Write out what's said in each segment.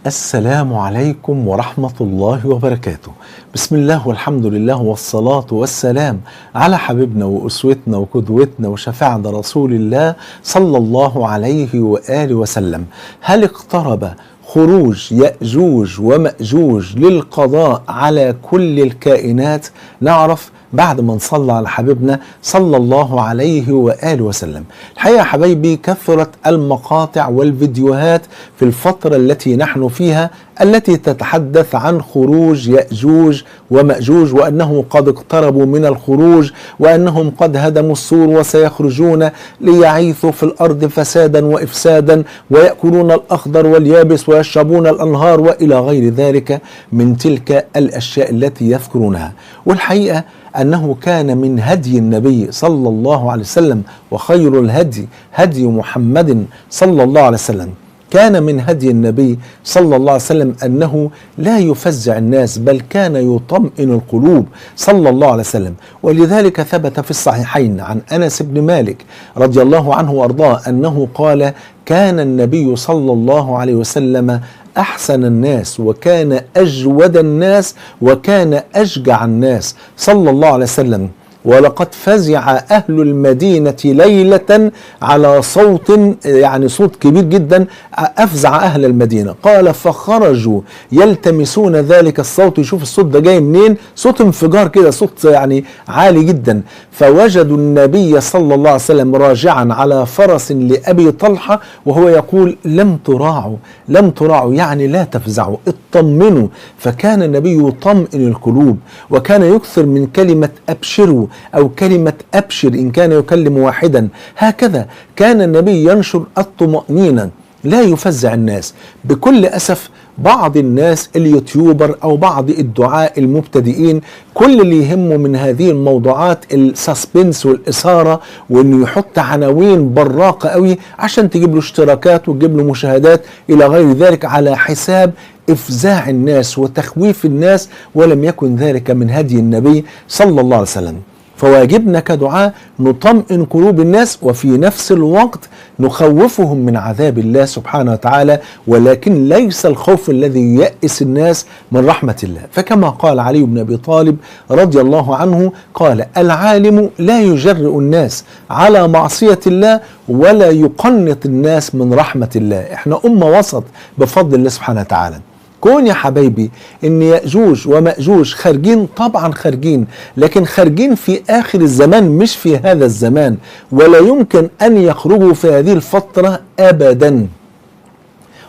السلام عليكم ورحمة الله وبركاته. بسم الله والحمد لله والصلاة والسلام على حبيبنا وأسوتنا وقدوتنا وشفيعنا رسول الله صلى الله عليه وآله وسلم. هل اقترب خروج يأجوج ومأجوج للقضاء على كل الكائنات؟ نعرف بعد ما نصلى على حبيبنا صلى الله عليه وآله وسلم. الحقيقة يا حبايبي كثرت المقاطع والفيديوهات في الفترة التي نحن فيها التي تتحدث عن خروج يأجوج ومأجوج، وأنه قد اقتربوا من الخروج، وأنهم قد هدموا السور وسيخرجون ليعيثوا في الأرض فسادا وإفسادا، ويأكلون الأخضر واليابس ويشربون الأنهار، وإلى غير ذلك من تلك الأشياء التي يذكرونها. والحقيقة أنه كان من هدي النبي صلى الله عليه وسلم، وخير الهدي هدي محمد صلى الله عليه وسلم، كان من هدي النبي صلى الله عليه وسلم أنه لا يفزع الناس، بل كان يطمئن القلوب صلى الله عليه وسلم. ولذلك ثبت في الصحيحين عن أنس بن مالك رضي الله عنه وأرضاه أنه قال: كان النبي صلى الله عليه وسلم أحسن الناس، وكان أجود الناس، وكان أشجع الناس صلى الله عليه وسلم. ولقد فزع أهل المدينة ليلة على صوت، يعني صوت كبير جدا أفزع أهل المدينة. قال: فخرجوا يلتمسون ذلك الصوت، يشوف الصوت ده جاي منين، صوت انفجار كده، صوت يعني عالي جدا. فوجدوا النبي صلى الله عليه وسلم راجعا على فرس لأبي طلحة وهو يقول: لم تراعوا، لم تراعوا، يعني لا تفزعوا، اطمنوا. فكان النبي يطمئن القلوب، وكان يكثر من كلمة أبشروا أو كلمة أبشر إن كان يكلم واحدا. هكذا كان النبي ينشر الطمأنينة، لا يفزع الناس. بكل أسف بعض الناس اليوتيوبر أو بعض الدعاء المبتدئين كل اللي يهمه من هذه الموضوعات ال suspense والإثارة، وإنه يحط عناوين براقة قوي عشان تجيب له اشتراكات وتجيب له مشاهدات إلى غير ذلك، على حساب إفزاع الناس وتخويف الناس، ولم يكن ذلك من هدي النبي صلى الله عليه وسلم. فواجبنا كدعاء نطمئن قلوب الناس، وفي نفس الوقت نخوفهم من عذاب الله سبحانه وتعالى، ولكن ليس الخوف الذي ييأس الناس من رحمة الله. فكما قال علي بن أبي طالب رضي الله عنه، قال: العالم لا يجرئ الناس على معصية الله ولا يقنط الناس من رحمة الله. احنا أمة وسط بفضل الله سبحانه وتعالى. كون يا حبايبي ان يأجوج ومأجوج خارجين، طبعا خارجين، لكن خارجين في اخر الزمان مش في هذا الزمان، ولا يمكن ان يخرجوا في هذه الفترة ابدا.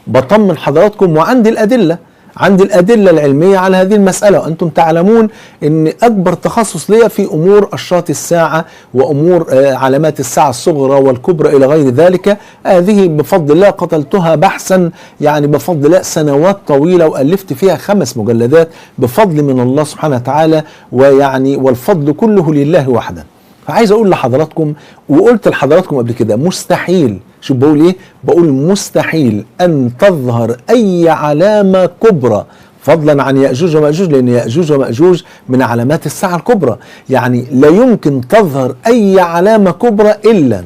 بطمن حضراتكم، وعندي الادلة، عندي الأدلة العلمية على هذه المسألة، وأنتم تعلمون أن أكبر تخصص لي في أمور أشراط الساعة وأمور علامات الساعة الصغرى والكبرى إلى غير ذلك. هذه بفضل الله قتلتها بحثا، يعني بفضل الله سنوات طويلة، وألفت فيها 5 مجلدات بفضل من الله سبحانه وتعالى، ويعني والفضل كله لله وحده. فعايز أقول لحضراتكم، وقلت لحضراتكم قبل كده، مستحيل، شوف بقول ايه، بقول مستحيل ان تظهر اي علامة كبرى، فضلا عن يأجوج ومأجوج، لان يأجوج ومأجوج من علامات الساعة الكبرى. يعني لا يمكن تظهر اي علامة كبرى الا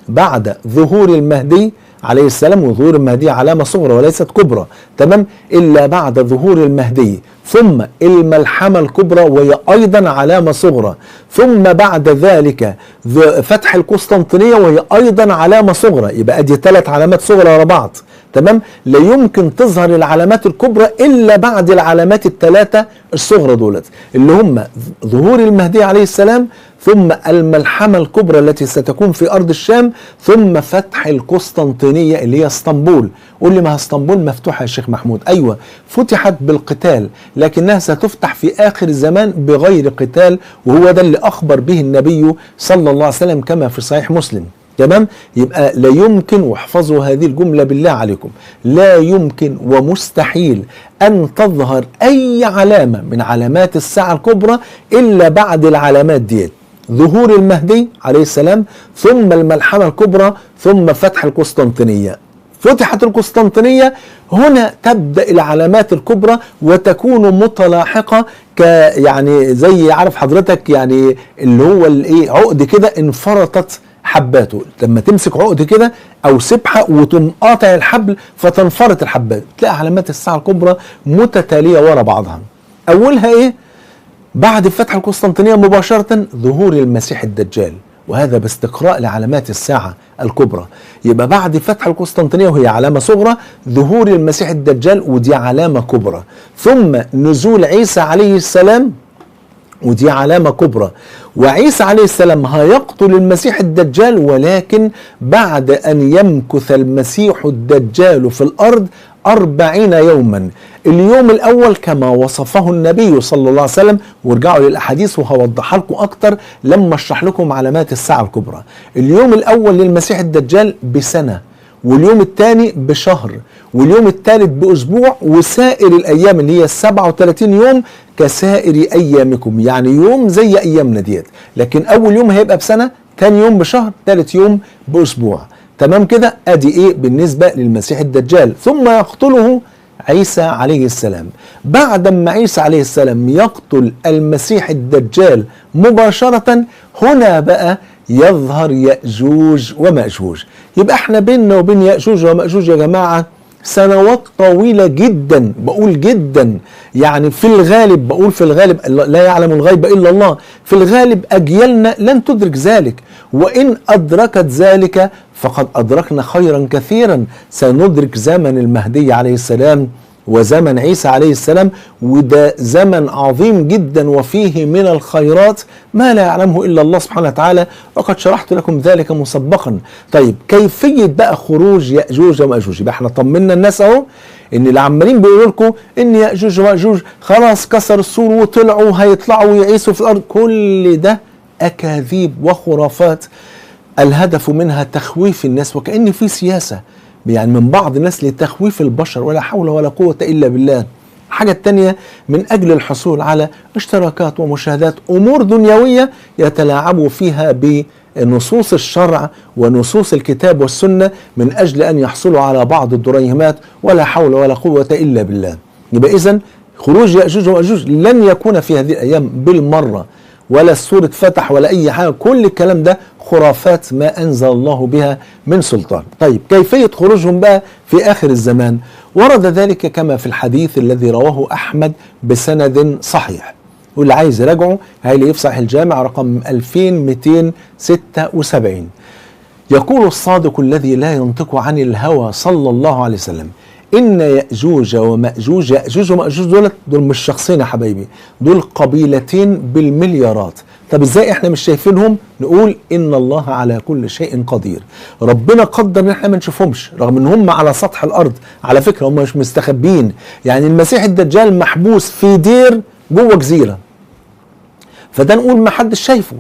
بعد ظهور المهدي عليه السلام، وظهور المهدي علامة صغرى وليست كبرى، تمام، إلا بعد ظهور المهدي، ثم الملحمة الكبرى وهي أيضا علامة صغرى، ثم بعد ذلك فتح القسطنطينية وهي أيضا علامة صغرى. يبقى أدي 3 علامات صغرى ورا بعض، تمام. لا يمكن تظهر العلامات الكبرى إلا بعد العلامات ال3 الصغرى دولت، اللي هم ظهور المهدي عليه السلام، ثم الملحمة الكبرى التي ستكون في أرض الشام، ثم فتح القسطنطينية اللي هي اسطنبول. قول لي ما اسطنبول مفتوحة يا شيخ محمود؟ أيوة، فتحت بالقتال، لكنها ستفتح في آخر الزمان بغير قتال، وهو ده اللي أخبر به النبي صلى الله عليه وسلم كما في صحيح مسلم، تمام. يبقى لا يمكن، واحفظوا هذه الجملة بالله عليكم، لا يمكن ومستحيل أن تظهر أي علامة من علامات الساعة الكبرى إلا بعد العلامات دي، ظهور المهدي عليه السلام، ثم الملحمة الكبرى، ثم فتح القسطنطينية. فتحت القسطنطينية، هنا تبدأ العلامات الكبرى وتكون متلاحقة، يعني زي عارف حضرتك، يعني اللي هو الايه، عقد كده انفرطت حباته. لما تمسك عقد كده أو سبحة وتقوم قاطع الحبل فتنفرط الحبات، تلاقي علامات الساعة الكبرى متتالية ورا بعضها. أولها إيه؟ بعد فتح القسطنطينية مباشرة ظهور المسيح الدجال، وهذا باستقراء لعلامات الساعة الكبرى. يبقى بعد فتح القسطنطينية وهي علامة صغرى ظهور المسيح الدجال، ودي علامة كبرى. ثم نزول عيسى عليه السلام، ودي علامة كبرى. وعيسى عليه السلام هيقتل المسيح الدجال، ولكن بعد أن يمكث المسيح الدجال في الأرض 40 يوما. اليوم الأول كما وصفه النبي صلى الله عليه وسلم، وارجعوا للأحاديث وهوضحها لكم أكتر لما أشرح لكم علامات الساعة الكبرى. اليوم الأول للمسيح الدجال بسنة، واليوم الثاني بشهر، واليوم الثالث بأسبوع، وسائر الأيام اللي هي 37 يوم كسائر أيامكم، يعني يوم زي أيامنا ديت. لكن أول يوم هيبقى بسنة، ثاني يوم بشهر، ثالث يوم بأسبوع. تمام كده؟ أدي إيه بالنسبة للمسيح الدجال. ثم يقتله عيسى عليه السلام. بعد ما عيسى عليه السلام يقتل المسيح الدجال مباشرة، هنا بقى يظهر يأجوج ومأجوج. يبقى احنا بيننا وبين يأجوج ومأجوج يا جماعة سنوات طويلة جدا، بقول جدا، يعني في الغالب، بقول في الغالب، لا يعلم الغيب إلا الله، في الغالب أجيالنا لن تدرك ذلك، وإن أدركت ذلك فقد أدركنا خيرا كثيرا. سندرك زمن المهدي عليه السلام وزمن عيسى عليه السلام، وده زمن عظيم جدا وفيه من الخيرات ما لا يعلمه إلا الله سبحانه وتعالى، وقد شرحت لكم ذلك مسبقا. طيب كيفية بقى خروج يأجوج ومأجوج؟ يبقى احنا طمنا الناس اهو، ان اللي عمالين بيقولوا لكم ان يأجوج ومأجوج خلاص كسر السور وطلعوا هيطلعوا ويعيسوا في الارض، كل ده اكاذيب وخرافات الهدف منها تخويف الناس، وكأن في سياسة يعني من بعض الناس لتخويف البشر، ولا حول ولا قوة إلا بالله. الحاجة التانية من أجل الحصول على اشتراكات ومشاهدات، أمور دنيوية يتلاعبوا فيها بنصوص الشرع ونصوص الكتاب والسنة من أجل أن يحصلوا على بعض الدريهمات، ولا حول ولا قوة إلا بالله. يبقى إذن خروج يأجوج ومأجوج لن يكون في هذه الأيام بالمرة، ولا السور اتفتح ولا أي حاجة، كل الكلام ده خرافات ما أنزل الله بها من سلطان. طيب كيفية خروجهم بقى في آخر الزمان؟ ورد ذلك كما في الحديث الذي رواه أحمد بسند صحيح، واللي عايز يراجعه هيلاقيه في صحيح الجامع رقم 2276. يقول الصادق الذي لا ينطق عن الهوى صلى الله عليه وسلم: إن يأجوج ومأجوج، يأجوج ومأجوج دول مش شخصين يا حبايبي، دول قبيلتين بالمليارات. طب ازاي احنا مش شايفينهم؟ نقول إن الله على كل شيء قدير. ربنا قدر ان احنا ما نشوفهمش رغم ان هم على سطح الارض. على فكرة هم مش مستخبيين، يعني المسيح الدجال محبوس في دير جوه جزيرة، فده نقول ما حدش شايفه.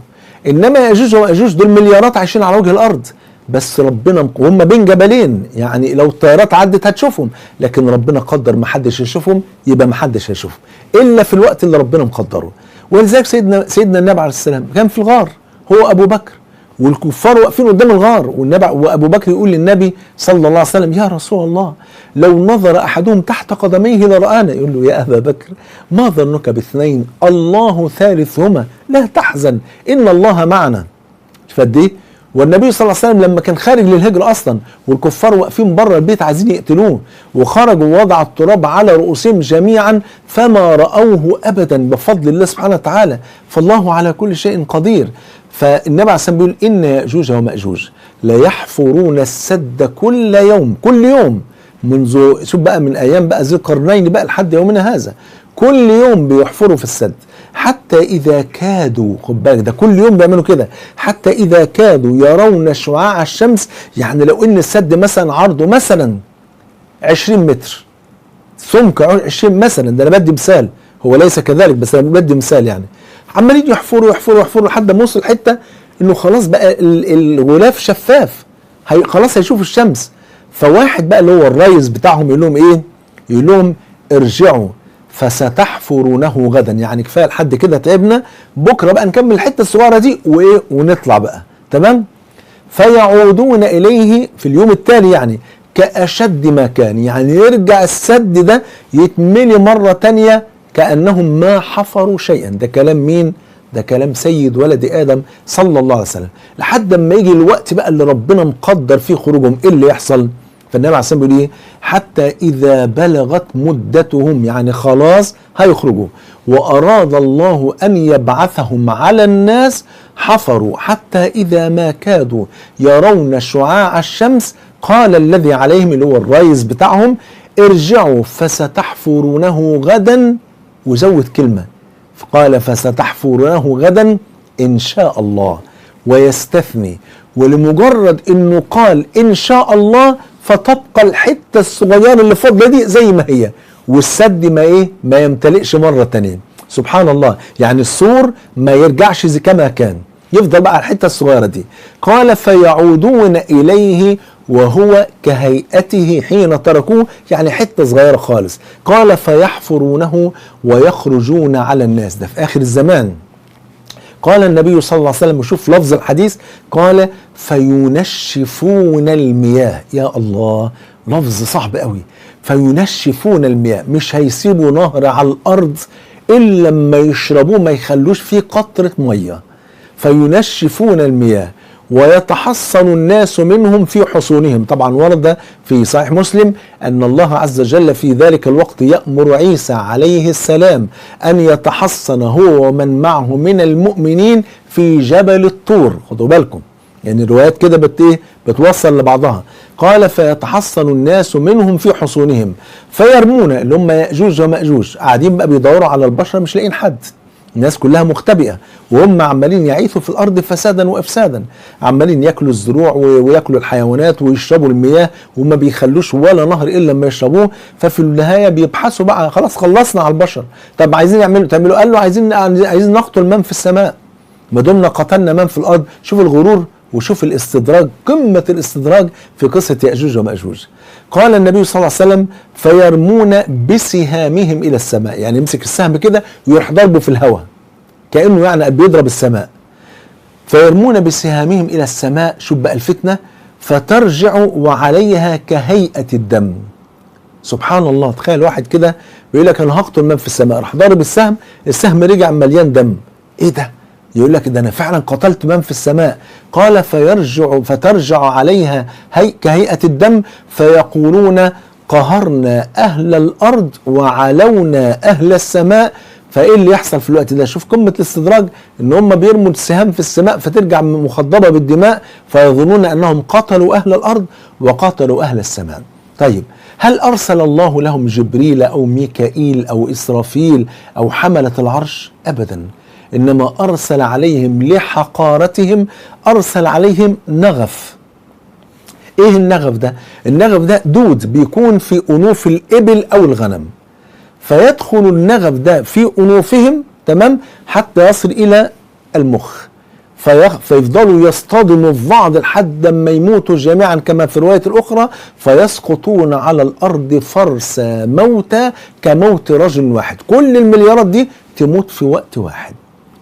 انما يأجوج ومأجوج دول مليارات عايشين على وجه الارض، بس ربنا وهم بين جبلين، يعني لو الطيارات عدت هتشوفهم، لكن ربنا قدر ما حدش يشوفهم، يبقى ما حدش هيشوفهم الا في الوقت اللي ربنا مقدره. ولذلك سيدنا النبي عليه السلام كان في الغار، هو ابو بكر والكفار واقفين قدام الغار، والنبي وابو بكر يقول للنبي صلى الله عليه وسلم: يا رسول الله لو نظر احدهم تحت قدميه لرآنا. يقول له: يا ابا بكر ما ظنك باثنين الله ثالثهما، لا تحزن ان الله معنا. فدي والنبي صلى الله عليه وسلم لما كان خارج للهجرة أصلا والكفار واقفين بره البيت عايزين يقتلوه، وخرجوا ووضع التراب على رؤوسهم جميعا فما رأوه أبدا بفضل الله سبحانه وتعالى، فالله على كل شيء قدير. فالنبي عليه الصلاة والسلام بيقول إن يأجوج ومأجوج ليحفرون السد كل يوم، كل يوم منذ شوف بقى من أيام بقى ذي القرنين بقى لحد يومنا هذا، كل يوم بيحفروا في السد حتى إذا كادوا، خد بالك ده كل يوم بيعملوا كده، حتى إذا كادوا يرون شعاع الشمس. يعني لو إن السد مثلا عرضه مثلا 20 متر، سمك 20 مثلا، ده أنا بدي مثال، هو ليس كذلك بس أنا بدي مثال، يعني عمالين يحفروا يحفروا يحفروا لحد ما وصل حتة إنه خلاص بقى الغلاف شفاف، خلاص هيشوفوا الشمس. فواحد بقى اللي هو الريس بتاعهم يقول لهم إيه؟ يقول لهم ارجعوا فستحفرونه غدا، يعني كفاية لحد كده تعبنا، بكره بقى نكمل الحتة الصغيرة دي وايه ونطلع بقى، تمام؟ فيعودون اليه في اليوم التالي يعني كاشد ما كان، يعني يرجع السد ده يتملي مرة تانية كانهم ما حفروا شيئا. ده كلام مين؟ ده كلام سيد ولد آدم صلى الله عليه وسلم. لحد ما يجي الوقت بقى اللي ربنا مقدر فيه خروجهم، ايه اللي يحصل؟ فالنبي عليه الصلاة والسلام بيقول ايه؟ حتى إذا بلغت مدتهم، يعني خلاص هيخرجوا، وأراد الله أن يبعثهم على الناس حفروا حتى إذا ما كادوا يرون شعاع الشمس قال الذي عليهم، اللي هو الرئيس بتاعهم، ارجعوا فستحفرونه غدا، وزود كلمة قال فستحفرونه غدا إن شاء الله، ويستثني. ولمجرد إنه قال إن شاء الله فتبقى الحتة الصغيرة اللي فاضلة دي زي ما هي، والسد ما إيه؟ ما يمتلئش مرة تانية. سبحان الله، يعني السور ما يرجعش زي كما كان، يفضل بقى الحتة الصغيرة دي. قال فيعودون إليه وهو كهيئته حين تركوه، يعني حتة صغيرة خالص. قال فيحفرونه ويخرجون على الناس، ده في آخر الزمان. قال النبي صلى الله عليه وسلم، وشوف لفظ الحديث، قال فينشفون المياه. يا الله، لفظ صعب قوي. فينشفون المياه، مش هيسيبوا نهر على الأرض إلا لما يشربوه، ما يخلوش فيه قطرة مية. فينشفون المياه ويتحصن الناس منهم في حصونهم. طبعا ورد في صحيح مسلم أن الله عز وجل في ذلك الوقت يأمر عيسى عليه السلام أن يتحصن هو ومن معه من المؤمنين في جبل الطور. خدوا بالكم، يعني الروايات كده بتوصل لبعضها. قال فيتحصن الناس منهم في حصونهم فيرمون، اللي هم يأجوج ومأجوج، قاعدين بقى بيدوروا على البشر مش لاقيين حد، الناس كلها مختبئة وهم عمالين يعيثوا في الأرض فسادا وإفسادا، عمالين ياكلوا الزروع وياكلوا الحيوانات ويشربوا المياه، وما بيخلوش ولا نهر إلا لما يشربوه. ففي النهاية بيبحثوا بقى، خلاص خلصنا على البشر، طب عايزين يعملوا تعملوا، قال له عايزين نقتل من في السماء ما دمنا قتلنا من في الأرض. شوف الغرور وشوف الاستدراج، قمة الاستدراج في قصة يأجوج ومأجوج. قال النبي صلى الله عليه وسلم فيرمون بسهامهم إلى السماء، يعني يمسك السهم كده ويروح ضربه في الهواء كأنه يعني بيضرب السماء. فيرمون بسهامهم إلى السماء، شوف بقى الفتنة، فترجع وعليها كهيئة الدم. سبحان الله، تخيل واحد كده بيقول لك أنا هقتل من في السماء، راح ضارب السهم، السهم رجع مليان دم، إيه ده؟ يقول لك ده أنا فعلا قتلت من في السماء. قال فترجع عليها كهيئة الدم فيقولون قهرنا أهل الأرض وعلونا أهل السماء. فإيه اللي يحصل في الوقت ده؟ شوف قمة الاستدراج، إن هم بيرموا السهام في السماء فترجع مخضبة بالدماء، فيظنون أنهم قتلوا أهل الأرض وقتلوا أهل السماء. طيب هل أرسل الله لهم جبريل أو ميكائيل أو إسرافيل أو حملة العرش؟ أبدا، إنما أرسل عليهم لحقارتهم، أرسل عليهم نغف. إيه النغف ده؟ النغف ده دود بيكون في أنوف الإبل أو الغنم، فيدخل النغف ده في أنوفهم، تمام، حتى يصل إلى المخ، فيفضلوا يصطدموا في بعض لحد ما يموتوا جميعا كما في الرواية الأخرى، فيسقطون على الأرض فرس موتى كموت رجل واحد. كل المليارات دي تموت في وقت واحد.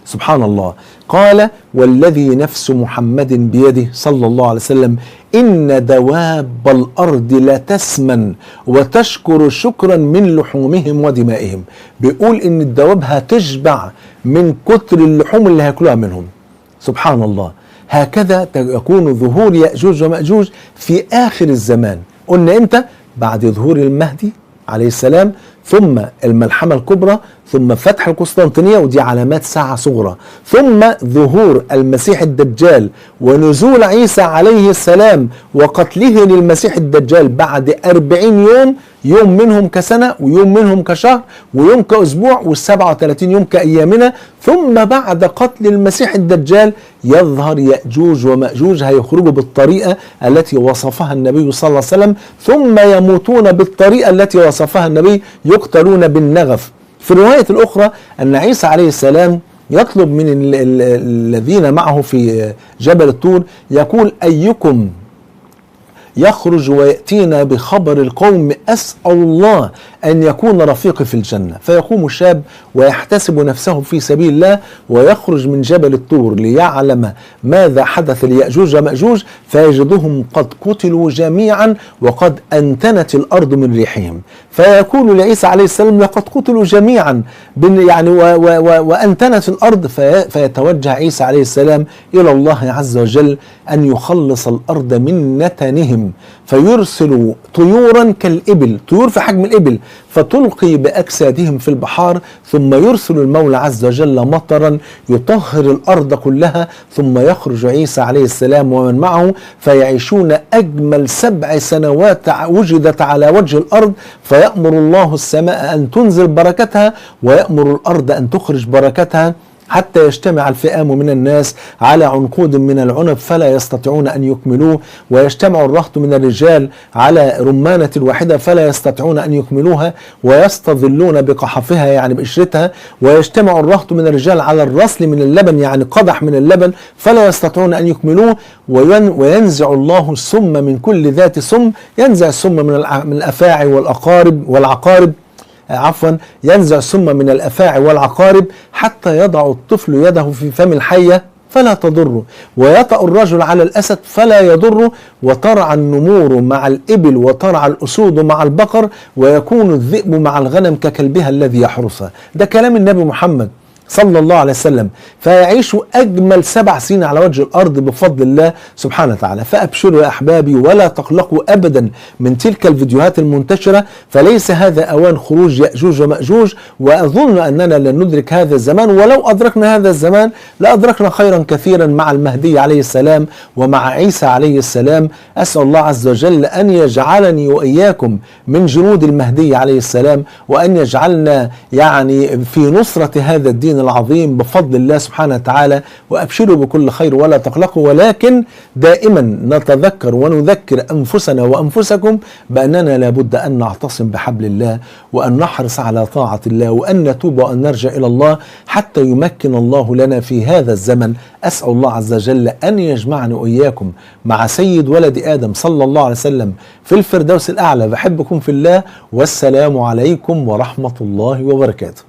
سبحان الله. قال والذي نفس محمد بيده صلى الله عليه وسلم إن دواب الأرض لتسمن وتشكر شكرا من لحومهم ودمائهم. بيقول إن الدواب هتشبع من كتر اللحوم اللي هياكلوها منهم. سبحان الله. هكذا يكون ظهور يأجوج ومأجوج في آخر الزمان. قلنا إمتى؟ بعد ظهور المهدي عليه السلام، ثم الملحمة الكبرى، ثم فتح القسطنطينية، ودي علامات ساعة صغرى، ثم ظهور المسيح الدجال ونزول عيسى عليه السلام وقتله للمسيح الدجال بعد 40 يوم، يوم منهم كسنة ويوم منهم كشهر ويوم كأسبوع وال37 يوم كأيامنا. ثم بعد قتل المسيح الدجال يظهر يأجوج ومأجوج، هيخرجوا بالطريقة التي وصفها النبي صلى الله عليه وسلم، ثم يموتون بالطريقة التي وصفها النبي، يقتلون بالنغف. في الرواية الأخرى أن عيسى عليه السلام يطلب من الذين معه في جبل الطور، يقول أيكم يخرج ويأتينا بخبر القوم، أسأل الله أن يكون رفيقي في الجنة. فيقوم الشاب ويحتسب نفسه في سبيل الله ويخرج من جبل الطور ليعلم ماذا حدث ليأجوج ومأجوج، فيجدهم قد قتلوا جميعا وقد أنتنت الأرض من ريحهم. فيقول لعيسى عليه السلام لقد قتلوا جميعا يعني وأنتنت الأرض. فيتوجه عيسى عليه السلام إلى الله عز وجل أن يخلص الأرض من نتنهم، فيرسل طيورا كالإبل، طيور في حجم الإبل، فتلقي بأجسادهم في البحار، ثم يرسل المولى عز وجل مطرا يطهر الأرض كلها، ثم يخرج عيسى عليه السلام ومن معه فيعيشون أجمل 7 سنوات وجدت على وجه الأرض. فيأمر الله السماء أن تنزل بركتها ويأمر الأرض أن تخرج بركتها، حتى يجتمع الفئام من الناس على عنقود من العنب فلا يستطيعون أن يكملوه، ويجتمع الرهط من الرجال على رمانة واحدة فلا يستطيعون أن يكملوها، ويستظلون بقحفها يعني بقشرتها، ويجتمع الرهط من الرجال على الرسل من اللبن يعني قدح من اللبن فلا يستطيعون أن يكملوه، وينزع الله السم من كل ذات سم، ينزع السم من الأفاعي والأقارب والعقارب، عفوا ينزع السم من الأفاعي والعقارب، حتى يضع الطفل يده في فم الحية فلا تضره، ويطأ الرجل على الأسد فلا يضره، وترعى النمور مع الإبل وترعى الأسود مع البقر، ويكون الذئب مع الغنم ككلبها الذي يحرسها. ده كلام النبي محمد صلى الله عليه وسلم. فيعيش أجمل 7 سنين على وجه الأرض بفضل الله سبحانه وتعالى. فأبشروا يا أحبابي ولا تقلقوا أبدا من تلك الفيديوهات المنتشرة، فليس هذا أوان خروج يأجوج ومأجوج، وأظن أننا لن ندرك هذا الزمان، ولو أدركنا هذا الزمان لأدركنا خيرا كثيرا مع المهدي عليه السلام ومع عيسى عليه السلام. أسأل الله عز وجل أن يجعلني وإياكم من جنود المهدي عليه السلام، وأن يجعلنا يعني في نصرة هذا الدين العظيم بفضل الله سبحانه وتعالى. وأبشروا بكل خير ولا تقلقوا، ولكن دائما نتذكر ونذكر أنفسنا وأنفسكم بأننا لابد أن نعتصم بحبل الله، وأن نحرص على طاعة الله، وأن نتوب وأن نرجع إلى الله حتى يمكن الله لنا في هذا الزمن. أسأل الله عز وجل أن يجمعني وإياكم مع سيد ولد آدم صلى الله عليه وسلم في الفردوس الأعلى. بحبكم في الله، والسلام عليكم ورحمة الله وبركاته.